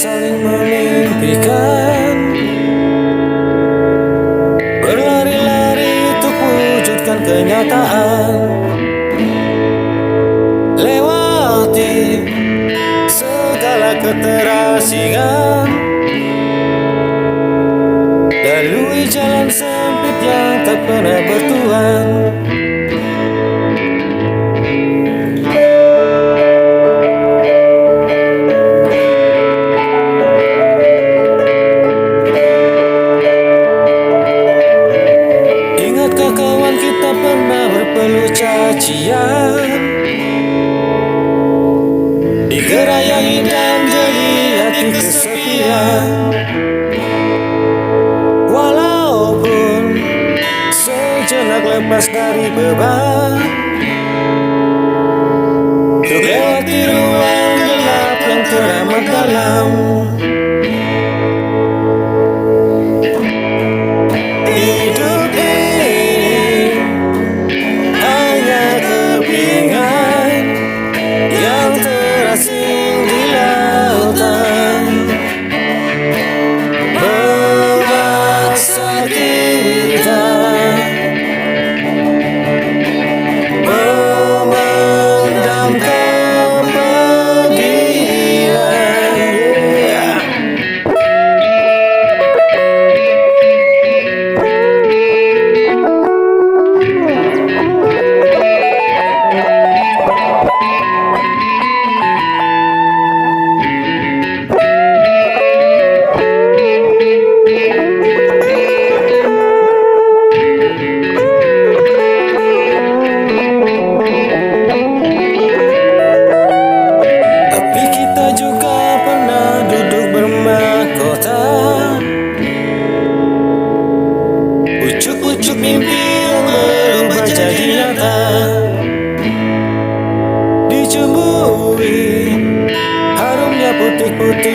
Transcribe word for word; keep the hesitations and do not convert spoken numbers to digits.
Saling memimpikan, berlari-lari untuk wujudkan kenyataan. Lewati segala keterasingan, lalui jalan sempit yang tak pernah bertuan. Ingatkah kawan, kita pernah berpeluh cacian, digerayangi dan geliat di kesepian? Walaupun sejenak lepas dari beban, untuk lewati ruang gelap yang teramat dalam. Hidup ini hanya kepingan yang terasing di lautan, memaksa kita memendam kepedihan. Tapi kita juga pernah duduk bermahkota, pucuk-pucuk mimpi yang berubah jadi nyata, dicumbui harumnya putik-putik